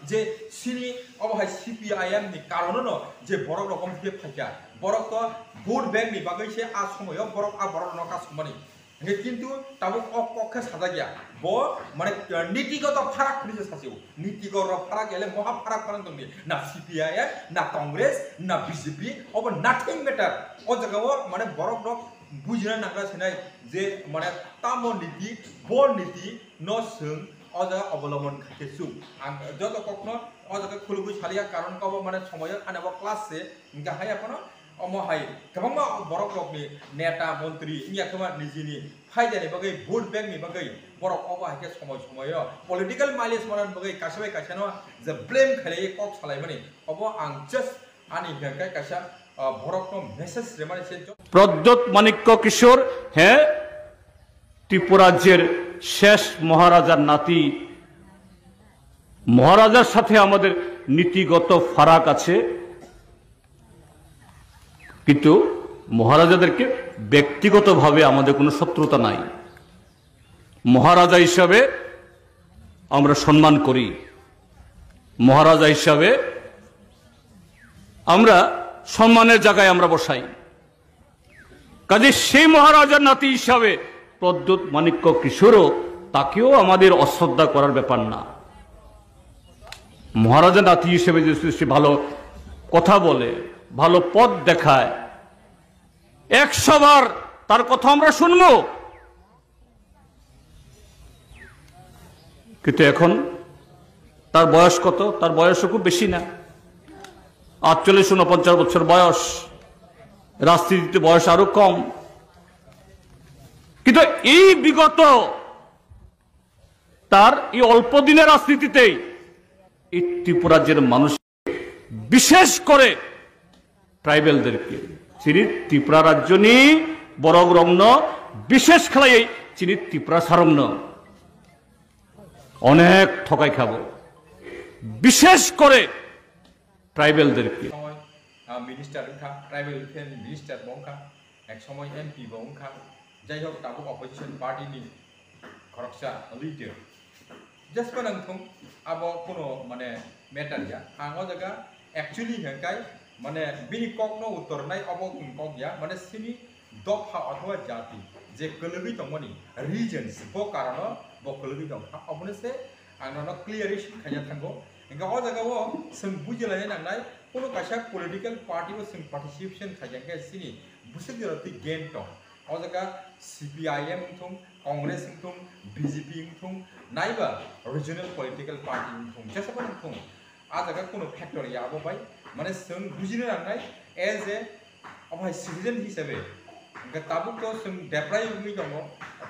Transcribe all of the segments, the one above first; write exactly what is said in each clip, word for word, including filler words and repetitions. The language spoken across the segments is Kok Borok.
Je sini obo hai C P I M ni karono no je borok rok omo khe phaikha, borok to vote bank ni bagwi se a somoyo borok a borok rokno kasumani. Hingke kintu tabuk o kok khe sajak ya, bo mane nitigoto pharak hinwi se sasi o, nitigoto pharak ya le moha pharak pharak tongdi, na C P I M, na Congress, na B J P, obo nothing matter. O jaga o mane borok rok bujina nangna sinai je mane tamo niti, bo niti no chwng o jaga obolombon khaikhe chuk. Ang joto kokno o jaga khulugwi saliya, karon kobo mane somoyo khana bo class se, hingke haiya phano omo hai kwbangma borok rokni neta, montri wngya khe ma nijini phaidani bagwi, vote bank ni bagwi borok obo hai khe somoi somoio political mileage manani bagwi kaisa bai kaisano je blame khailaiwi kok salaimani, obo ang just ani hwnkhe kaisa, ah, borokno message rimani se. Pradyot মাণিক্য কিশোর, হ্যাঁ, ত্রিপুরাজ্যের শেষ মহারাজার নাতি। মহারাজার সাথে আমাদের নীতিগত ফারাক আছে, কিন্তু মহারাজাদেরকে ব্যক্তিগতভাবে আমাদের কোনো শত্রুতা নাই। মহারাজা হিসাবে আমরা সম্মান করি, মহারাজা হিসাবে আমরা সম্মানের জায়গায় আমরা বসাই। কাজে সেই মহারাজার নাতি হিসাবে প্রদ্যোৎ মাণিক্য কিশোরও, তাকেও আমাদের অশ্রদ্ধা করার ব্যাপার না। মহারাজার নাতি হিসেবে যদি সে ভালো কথা বলে, ভালো পথ দেখায়, একশো বার তার কথা আমরা শুনবো। কিন্তু এখন তার বয়স কত? তার বয়সও খুব বেশি না, আটচল্লিশ ঊনপঞ্চাশ বছর বয়স। রাজনীতিতে বয়স আরো কম, কিন্তু এই বিগত তার এই অল্প দিনের রাজনীতিতেই এই ত্রিপুরাজ্যের মানুষ, বিশেষ করে ট্রাইবেলদেরকে, চিনি ত্রিপুরা রাজ্যনি বরং রংন, বিশেষ খেলায় চিনি ত্রিপুরা সারংন অনেক ঠকাই খাবো, বিশেষ করে ট্রাইবেলদেরকে। সময়, আহ, মিনিস্টার ওংখা, ট্রাইবেল ওয়েলফেয়ার মিনিস্টার ওংখা, এক সময় MP bo wngkha, jai hok tabuk opposition party ni khoroksa leader. Just phano wngthung, abo kuno mane matter ya. Ang o jaga actually hwnkhai mane bini kokno uttor rwnai, obo kok ya, mane sini dopha othoba jati je kwlwgwi tongmani regions, bo karono bo kwlwgwi tongkha, obono se ang nono clarification khaina thango. Hingkhe o jaga o chwng bujilaina nangnai, kuno kaisa political party o chwng participation khaikha hwnkhe chini bwswk jora twi gain tong. O jaga C P I M wngthung, Congress wngthung, B J P wngthung, naiba regional political party wngthung, jesa phano wngthung, a jaga kuno factor ya abo bai, mane chwng bujina nangnai as a, obo hai citizen hisabe, hingkhe tabuk to chwng deprai wngwi tongo,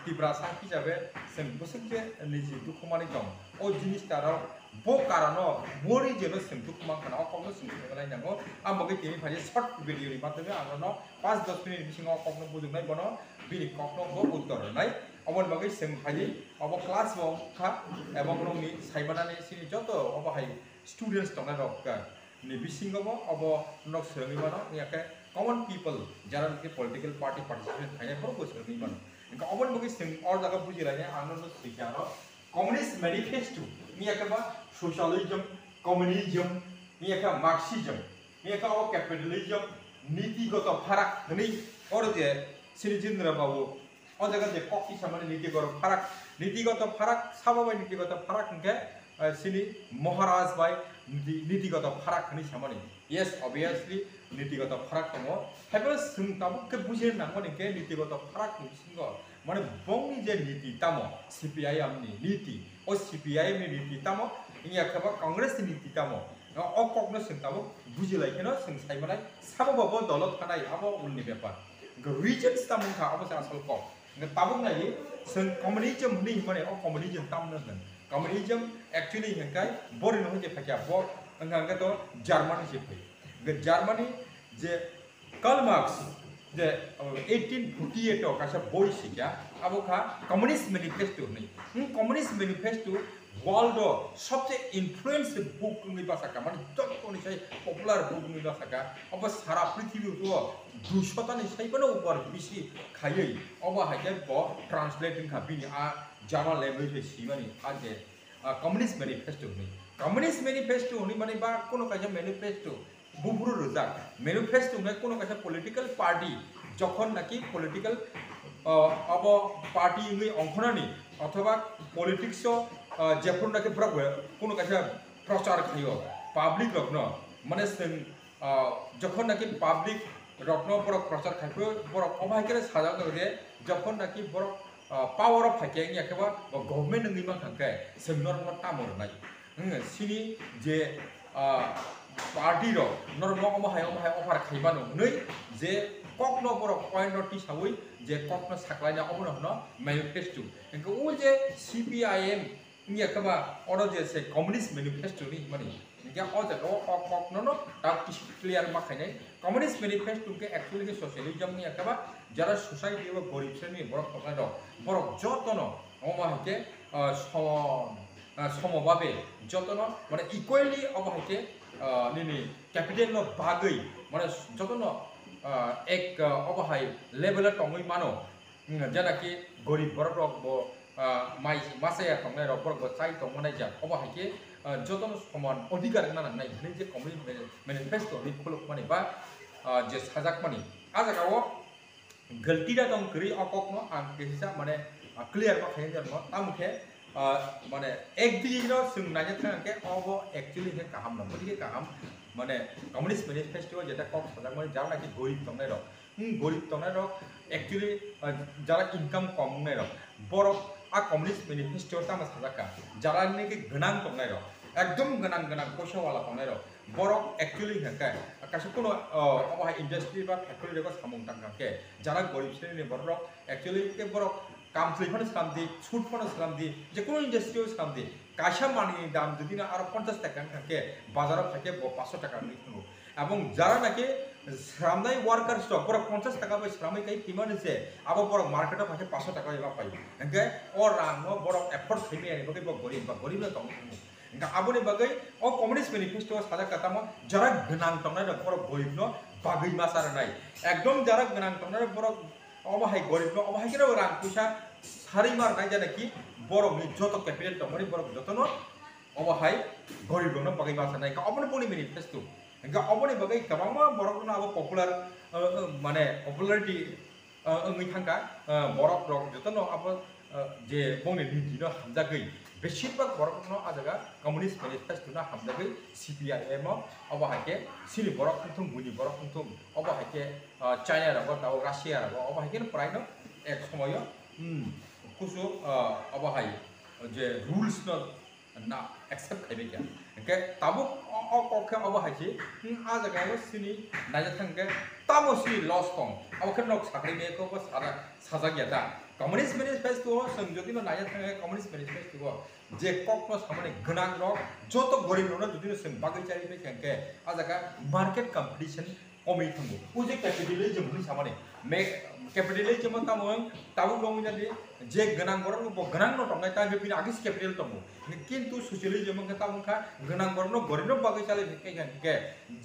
Tiprasa hisabe chwng bwswk je niji dukhu manwi tong, o jinis tarok bo karono, bo region o chwng dukhu mankha na, o kokno chwng swngwi lai nango, a bagwi tini phai short video ni madhyome ang nono panch dos minute bisingo o kokno bujuknai, bono bini kokno bo uttor rwnai. Oboni bagwi chwng phai di, obo class bo wngkha, ebong nokni saimanani chini joto obo hai students tongnai rok, ah, ni bisingo bo obo nok swrwngwi mano, wngya khe common people, jara nokni political party participation khainai borok bo swrwngwi mano. Hingkhe oboni bagwi chwng o jaga bujilainai, ang nono swikha aro Communist Manifesto, wngya khe ba socialism, communism, wngya khe Marxism, wngya khe obo capitalism, nitigoto pharak hwnwi oro je chini Jitendra Babu o jaga je kok kisa mani nitigoto pharak, nitigoto pharak, sabo bai nitigoto pharak hwnkhe, eh, chini Maharaj bai niti-, nitigoto pharak hwnwi samani. Yes, obviously, nitigoto pharak tongo. Haiphano chwng tabuk khe bujina nangmani khe nitigoto pharak ni bisingo, mane bongni je niti tamo, C P I M ni niti, o C P I M ni niti tamo, wngya khe ba Congress ni niti tamo, o kokno chwng tabuk bujilai kheno chwng saimanai, sabo bo bo dolo thanai, abo ulni bepar. Hwnkhe regions tamo wngkha, abo se asol kok. Hingkhe tabuk nai di, chwng communism hwnwi himani, o communism tamno hwn? Communism actually hingkhe bohrino hwnkhe phaikha, bo wngkha hwnkhe to Germany se phai. Hingkhe Germany je Karl Marx je, o, eighteen forty-eight o kaisa boi sikha, abo kha Communist Manifesto hwnwi. Hmm, Communist Manifesto world o sobse influence book wngwi bwsakha, mane joto ni sai popular book wngwi bwsakha. Obo sara prithibi o duisho ta ni sai phano upor bisi khaiwi, obo hai khe bo translate wngkha bini a German language bai simani, a je, a, Communist Manifesto hwnwi. Communist manifesto hwnwi mani ba kuno kaisa manifesto buphuru rwjak. Manifesto hwnwi kuno kaisa political party, jokhon naki political, ah, abo party wngwi ongkhornani othoba politics o, ah, jephuru naki borok kuno kaisa prochar khaio public rokno, mane chwng, ah, jokhon naki public rokno borok prochar khai phuru borok obo hai khe sajak je jokhon naki borok, ah, power o phaikhe wngya khe ba bo government wngwi mankha khe chwng norokno tamo rwnai. Hmm, sini je, ah, party rok norokno omo hai omo hai offer khaimano hwnwi je kokno borok point no tisawi je kokno saklaina obono hwno manifesto. Hwnkhe o je C P I M wngya khe ba oro je se communist manifesto ni hwnmani. Hwnkhe o jaga o kok kok no no ta kis-, clear ma khainai. Communist manifesto hwnkhe actually khe socialism wngya khe ba jara society o gorib sreni borok tongnai rok, borok jotono omo hai khe, ah, som-, ah, somo babe jotono mane equally obo hai khe, ah, nini capital no bagwi mane jotono, ah, ek, ah, obo hai level o tongwi mano. Hmm, jena ki gorib borok rok bo, ah, mai masa ya tongnai rok borok bo chai tongma nai jak. Obo hai khe, ah, jotono soman odhikar wngna nangnai hwnwi je communist mani-, manifesto ni khuluk mani ba, ah, je sajak mani. A jaga o galti da tong kwrwi o kok no ang kisa mane, ah, clear ma khainai jarmo. Tamo khe, ah, mane ek digi no chwng naina thang khe obo actually khe kaham no. Boni khe kaham mane communist manifesto jeta kok sajak mani jara naki gorib tongnai rok. Hmm, gorib tongnai rok actually, ah, jara income kom wngnai rok, borok a communist manifesto tamo sajak kha, jara naki gwnang tongnai rok, ekdom gwnang gwnang poisa wala tongnai rok, borok actually hwnkhe kaisa kuno, ah, omo hai industry ba factory rego samung tang kha khe jara gorib sreni borok rok actually khe borok kam chwlwi phano slam di, sut phano slam di, je kuno industry o slam di, kaisa manwi ni dam jodi no aro ponchash taka wngkha khe bazar o phai khe bo panchsho taka wngwi thango. Ebong jara naki sramnai workers rok borok ponchash taka bai sramwi kai phimani se abo borok market o phaikhe panchsho taka bai ma pai. Hwnkhe o rang no borok afford khaimani bagwi bo gorib ba gorib no tongwi thango. Hwnkhe aboni bagwi o communist manifesto o sajak kha tamo jara gwnang tongnai rok borok gorib no bagwi ma cha rwnai. Ekdom jara gwnang tongnai rok borok obo hai gorib no obo hai khe rang puisa sarwi ma rwnai jana ki borok ni joto capital tongmani borok joto no obo hai gorib rok no bagwi ma cha nai. Hwnkhe obo no boni manifesto. Hingke oboni bagwi kwbangma borokno abo popular, uh, uh, mane popularity, uh, wngwi thangkha, uh, borok rok jotono abo, uh, je bongni niti no hamjagwi, beshirbak borokno ah jaga communist manifesto no hamjagwi C P I M o obo hai khe chini borok wngthung, buini borok wngthung, obo hai khe, uh, China rogo, tabuk Russia rogo, obo hai khe no prai no ek somoyo, hmm, kusu, uh, obo hai je rules no na accept khaibai kha. Hingke tabuk o, o kok khe obo hai se, hmm, ah jaga o sini naina thang khe tamo sini loss tong. Abo khe nok sakri me ko bo sada, sajak ya da. Communist manifesto o chwng jodi no naina thang khe communist manifesto o je kok no samani gwnang rok joto gorib rok no jodi no chwng bagwi chari bai kha hingke ah jaga market competition komwi thango. O je capitalism hwnwi samani. Me-, capitalism o tamo wng tabuk no wngya di je gwnang borok no bo gwnang no tongnai, ta hwnkhe bini agis capital tongo. Kintu socialism wngkha tamo wngkha gwnang borok no gorib no bagwi chalai khe, khe, khe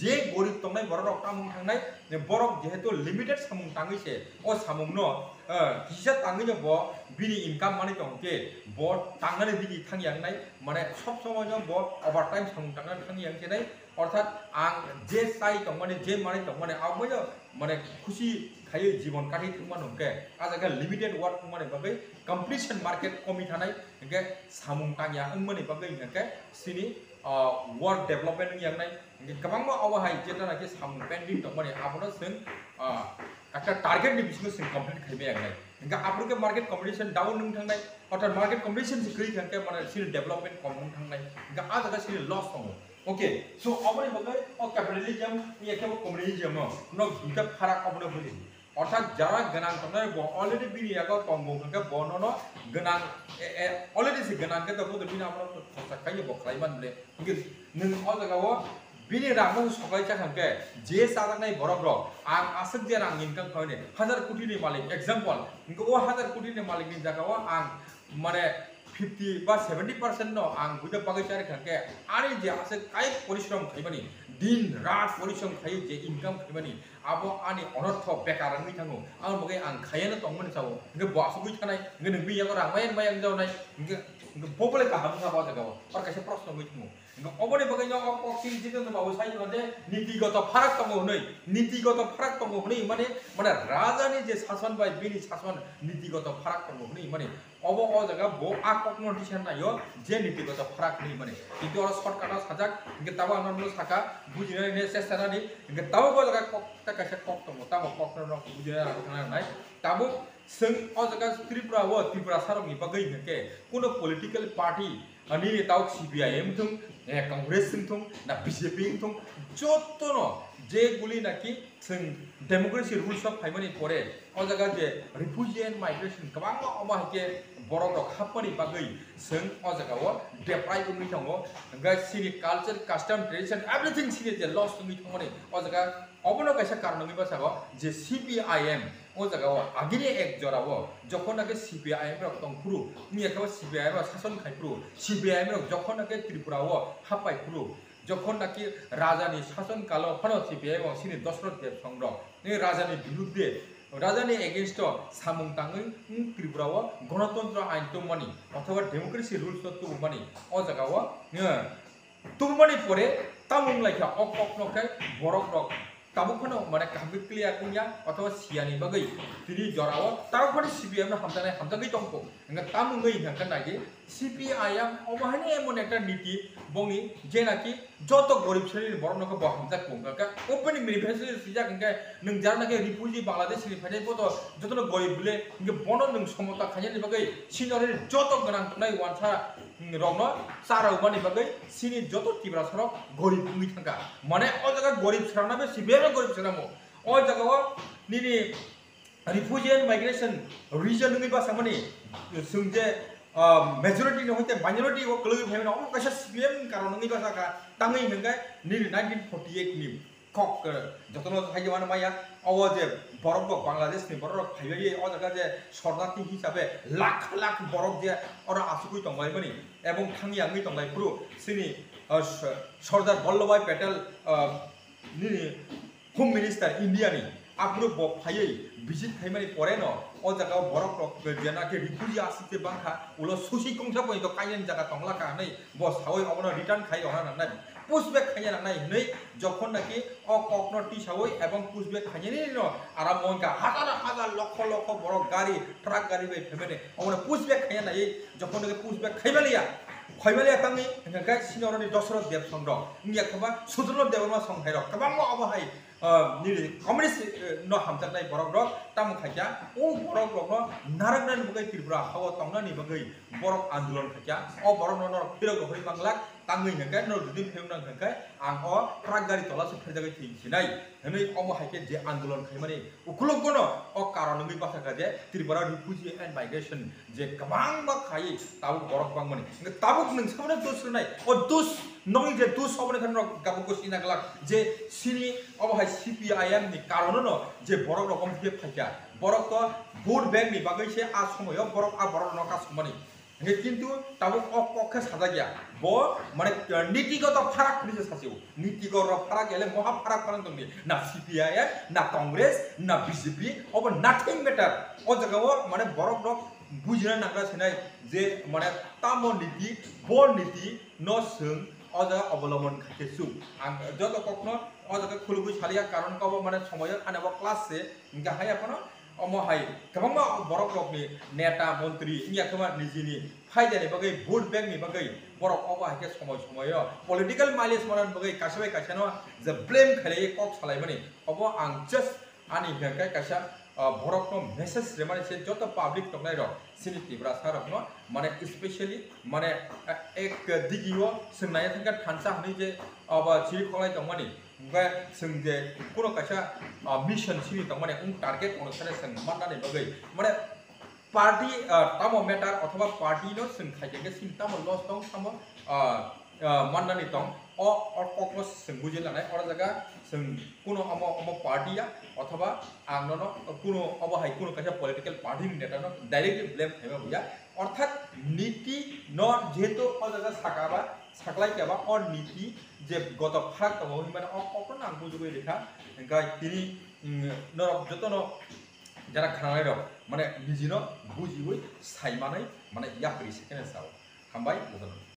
je gorib tongnai borok rok tamo wng thangnai, borok jehetu limited samung tangwi se o samung no, eh, kisa tangwi no bo bini income manwi tong khe bo tangnani bini thang yang nai, mane sob somoi no bo overtime samung tangnani thang yang khe nai. Orthat ang je chai tongmani, je manwi tongmani, aboino mane khusi khaiwi jibon kathi thwngmano hwnkhe, ah jaga limited work wngmani bagwi competition market komwi thanai hwnkhe samung tangya wngmani bagwi hwnkhe sini, ah, work development wngya wngnai. Hwnkhe kwbangma obo hai jeta naki samung pending tongmani abono chwng, ah, ekta target ni bisingo chwng complete khaimaya wngnai. Hwnkhe aphuru khe market competition down wng thangnai, orthat market competition se kwrwi thangkhe mane sini development kom wng thangnai. Hwnkhe ah jaga sini loss tongo. Okay, so oboni bagwi o capitalism ya khe bo communism no nok duita pharak obono buji. Orthat jara gwnang tongnai bo already bini yago tongo hwnkhe bo nono gwnang, e, e, already se gwnang khe tongo bini abono khorsa khaino bo khlai man le. Hwnkhe nwng o jaga o bini rang no soklai chakha hwnkhe je chajaknai borok rok ang aswk je rang income khlaimani hajar koti ni malik example hwnkhe o hajar koti ni malik ni jaga o ang mane fifty ba seventy percent no ang buino bagwi chari kha khe ani je aswk kayik porishrom khaimani, din rat porishrom khaiwi je income khaimani, abo ani onortho bekar wngwi thango. Aboni bagwi ang khaiya no tongmani sao, hwnkhe bo asugwi thanai, hwnkhe nwng bini yago rang maya maya wngjaonai, hwnkhe, hwnkhe bo bole kaham wngkha bo jaga o? Oro kaisa proshno wngwi thango. Hingke oboni bagwi no o kok chini Jitendra Babu sai mano je nitigoto pharak tongo hwnwi, nitigoto pharak tongo hwnwi mane, mane rajani je sason bai bini sason nitigoto pharak tongo hwnwi mane. Obo o jaga bo a kokno risa naio je nitigoto pharak hwnwi mane. Kintu oro shortcut o sajak, hingke tabuk ang norokno saka, bujinani ne chesta nani, hingke tabuk o jaga kok ta kaisa kok tongo, tamo kokno norok bujinai rang thangna nai. Tabuk chwng o jaga Tripura o, Tripura sarokni bagwi hingke kuno political party, ani tabuk C P I M thung, eh, Congress thung, na B J P thung, jotono je guli naki chwng democracy rules o phaimani pore, o jaga je refugee and migration kwbangma omo hai khe borok rok hapmani bagwi chwng o jaga o deprive wngwi tongo, hingke chini culture, custom, tradition, everything chini je loss wngwi thangmani o jaga, obono kaisa karon wngwi bwskango je C P I M o jaga o agini ek jora o jokhon naki C P I M rok tongphuru, wngya khe bo C P I M rok sason khaiphuru, C P I M rok jokhon naki Tripura o haphaiphuru, jokhon naki rajani sason kalo phano C P I M o chini Dosroth Debsong rok ni rajani birudde, rajani against o samung tangwi, mm, Tripura o gonotontro ain tongmani othoba democracy rules no tubumani o jaga o, eh, tubumani pore tamo wnglaikha o kokno khe borok rok tabuk phano mane kaham khe clear wngya othoba siyani bagwi tini jora o tabuk phano C P I M no hamjaknai hamjagwi tongkho. Hingke tamo wngwi hingke nai di, C P I M omo haino emon ekta niti bongni je naki joto gorib sreni borok no khe bo hamjak kung kha. Open ni manifesto swijak hingke nwng jara naki refugee Bangladesh ni phainai bo to joto no gorib bole hingke bono nwng somota khainani bagwi senior ni joto gwnang tongnai wansa, mm, rok no charwmani bagwi sini joto Tiprasa rok gorib wngwi thangkha. Mane o jaga gorib srana be C P I M no gorib sramo. O jaga o nini refugee and migration region wngwi bwsamani, chwng je, ah, majority ni hoite minority o kwlwi phaimani, omo kaisa C P I M ni karon wngwi bwsakha, tangwi hwnkhe nini nineteen forty eight ni kok, eh, jotono hai mano maya, obo je borok rok Bangladesh ni borok rok phaibai o jaga je sornarthi hisabe lakh lakh borok je oro asugwi tonglaimani ebong thangya wngwi tonglai phuru chini, ah, Sardar Vallabhbhai Patel, ah, nini Home Minister India ni aphuru bo phaiwi visit khaimani pore no o jaga o borok rok je naki refugee aswk se bangkha ulo susi kongsa bo to kainani jaga tongla kha hwnwi bo sawi obono return khai rokna nangnai, push back khaina nangnai hwnwi jokhon naki o kokno tisawi ebong push back khainani no aram wngkha hajar hajar lokho lokho borok gari truck gari bai phaimani obono push back khaina naiwi jokhon naki push back khaimaliya khaimaliya tangwi hwnkhe sini oroni Dosroth Debsong rok wngya khe ba Sudurlal Debbarma song hai rok kwbangma obo hai ah, nini communist, eh, no hamjaknai borok rok tamo khaikha, o borok rok no narwknani bagwi Tripura hao tongnani bagwi borok andolon khaikha, o borok no norok phirok rohorwi manglak, tangwi hwnkhe norok jodi phirok nang hwnkhe ang o truck gari tola se pherjagwi thwi sinai hwnwi omo hai khe je andolon khaimani ukulok bono o karon wngwi bwsakha je Tripura refugee and migration je kwbangma khai tabuk borok bangmani. Hwnkhe tabuk nwng sabono dos rwnai. O dos nokni je dos oboni kheno norok gabuk gosi naglak je sini obo hai C P I M ni karono no je borok rok omo khe phaikha. Borok to vote bank ni bagwi se a somoyo borok a borok rokno kasumani. Hwnkhe kintu tabuk o kok khe sajak ya. Bo mane nitigoto pharak hwnwi se sachio. Nitigoto pharak ya le moha pharak pharak tongdi. Na C P I M, na Congress, na B J P, obo nothing matter. O jaga o mane borok rok bujina nangna sinai je mane tamo niti, bo niti no chwng o jaga obolomon khaikhe chuk. Ang joto kokno o jaga khulugwi saliya, karon kobo mane somoyo ani bo class se hwnkhe haiya phano omo hai kwbangma borok rokni neta, montri wngya khe ma nijini phaidani bagwi, vote bank ni bagwi borok obo hai khe somoi somoyo political mileage manani bagwi kaisa bai kaisa no je blame khailaiwi kok salaimani obo ang just Ani hwnkhe kaisa, ah, borokno message rimani se joto public tongnai rok chini Tiprasa rokno mane specially mane, ah, ek digi o chwng nai thangkhe thansa hwnwi je abo chiri kholai tongmani hwnkhe chwng je kuno kaisa, ah, mission simi tongmani wng target onusare chwng mannani bagwi mane party, ah, tamo matter othoba party no chwng khaikhe chini tamo loss tong tamo, ah, ah, mannani tong o, o kokno chwng buji lanai oro jaga chwng kuno omo, omo party ya othoba ang nono kuno obo hai kuno kaisa political party ni neta no directly blame khaima buya orthat niti no jehetu o jaga saka ba saklai keba o niti je goto phak tongo hinmano o kokno ang bujugwi rikha hwnkhe tini, mm, norok jotono jara khananai rok mane nijino bujiwi sai manai mane yapri sekene sao. Hambai jotono.